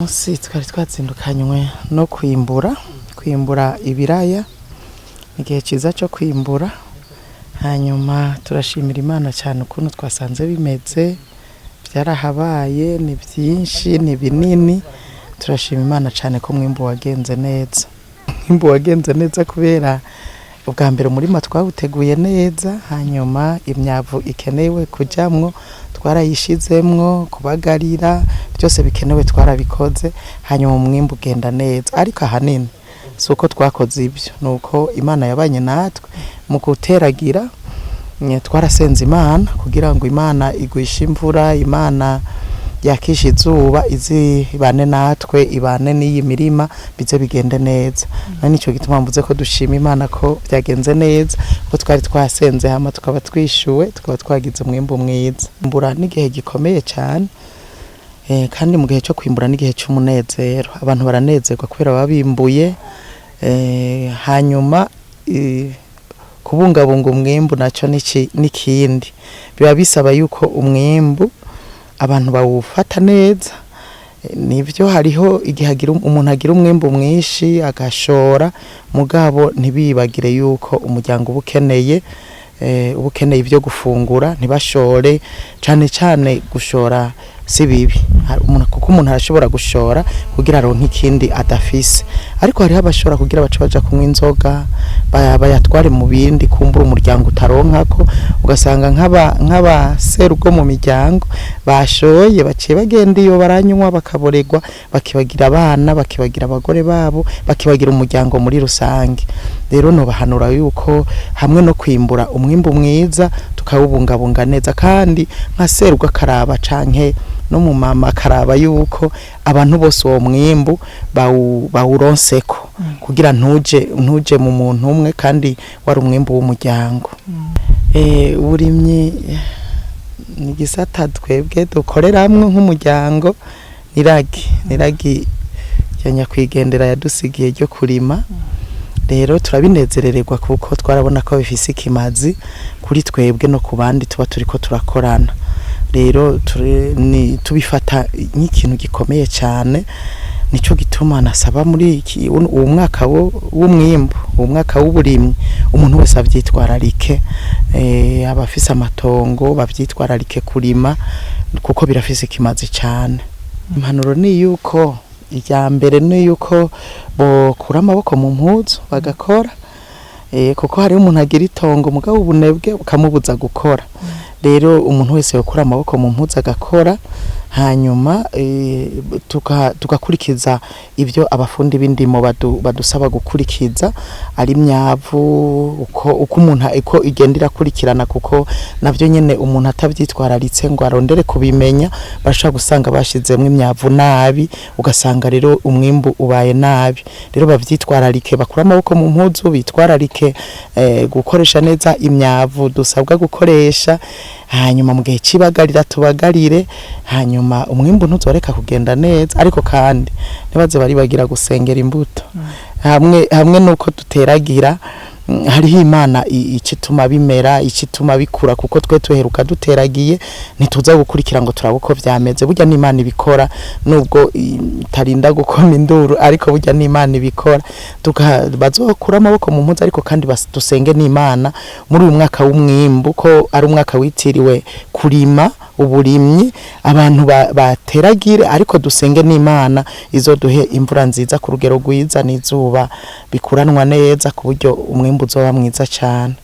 Munsi twari twazindukanywe no kwimbura, kwimbura ibiraya, igihe ciza co kwimbura, hanyuma turashimira Imana cane ukuntu twasanze bimeze, vyarahabaye ni vyinshi ni binini, turashima Imana cane ko umwimbu wagenze neza. Umwimbu wagenze neza kubera ubwa mbere umurima twawuteguye neza, hanyuma imyavu ikenewe kujamwo twarayishizemwo, kubagarira vyose bikenewe twarabikoze, hanyuma umwimbu ugenda neza. Ariko ahanini si uko twakoze ivyo, nuko Imana yabanye natwe mu guteragira, twarasenze Imana kugira ngo Imana igwishe imvura, Imana yakishe izuba ize ibane natwe, ibane n'iyi mirima bize bigende neza. None nico gituma mvuze ko dushima Imana ko vyagenze neza, ko twari twasenze hama tukaba twishuwe, tukaba twagize umwimbu mwiza. Imbura n'igihe gikomeye cane, kandi mu gihe co kwimbura n'igihe c'umunezero. Abantu baranezerwa kubera baba bimbuye, hanyuma kubungabunga umwimbu naco n'ikindi. Biba bisaba yuko umwimbu abantu bawufata neza, nivyo hariho igihe umuntu agira umwimbu mwinshi agashora, mugabo ntibibagire yuko umuryango uba ukeneye, uba ukeneye ivyo gufungura, ntibashore, cane cane gushora si bibi, kuko umuntu arashobora gushora kugira aronke ikindi adafise, ariko hariho abashora kugira bace baja kunywa inzoga, bayatware mu bindi kumbura umuryango utaronkako, ugasanga nk'abaserugo mu miryango bashoye baciye bagenda iyo baranywa bakaborerwa, bakibagira abana, bakibagira abagore babo, bakibagira umuryango muri rusange. Rero nobahanura yuko hamwe no kwimbura umwimbu mwiza tukawubungabunga neza, kandi nka serugo akaraba canke no mu mama akaraba yuko abantu bose uwo mwimbu bawuronseko, kugira ntuje mu muntu umwe kandi wari umwimbu w'umuryango. Uburimyi ni igisata twebwe dukoreramwo nk'umuryango, niragi rya nyakwigendera yadusigiye ryo kurima. Rero turabinezerererwa kuko twarabona ko bifise ikimazi kuri twebwe no ku bandi tuba turiko turakorana. Rero tubifata nk'ikintu gikomeye cane, nico gituma nasaba muri uwu mwaka w'umwimbu, uwu mwaka w'uburimyi, umuntu wese avyitwararike, abafise amatongo bavyitwararike kurima kuko birafise ikimazi cane. Impanuro ni yuko irya mbere ni yuko bokura amaboko mu mpuzu bagakora, kuko hariho umuntu agira itongo mugabo ubunebwe bukamubuza gukora. Rero umuntu wese yokura amaboko mu mpuzu agakora, hanyuma tugakurikiza ivyo abafundi b'indimo badusaba gukurikiza, ari imyavu uko umuntu uko igenda irakurikirana, kuko navyo nyene umuntu atavyitwararitse ngo arondere kubimenya, bashobora gusanga bashizemwo imyavu nabi, ugasanga rero umwimbu ubaye nabi. Rero bavyitwararike, bakure amaboko mu mpuzu, bitwararike gukoresha neza imyavu dusabwa gukoresha, hanyuma mu gihe c'ibagarira tubagarire, hanyuma umwimbu ntuzoreka kugenda neza. Ariko kandi ntibaze baribagira gusengera imbuto, hamwe nuko duteragira, hariho Imana icituma bimera, icituma bikura, kuko twe tuheruka duteragiye ntituza gukurikira ngo turabe uko vyameze. Burya n'Imana ibikora, nubwo itarinda gukoma induru, ariko burya n'Imana ibikora. Bazokura amaboko mu mpuzu, ariko kandi dusenge n'Imana muri uyu mwaka w'umwimbu, ko ari umwaka witiriwe kurima uburimyi, abantu bateragire, ariko dusenge n'Imana izoduhe imvura nziza ku rugero rwiza n'izuba bikuranwa neza, ku buryo umwimbu uzoba mwiza cane.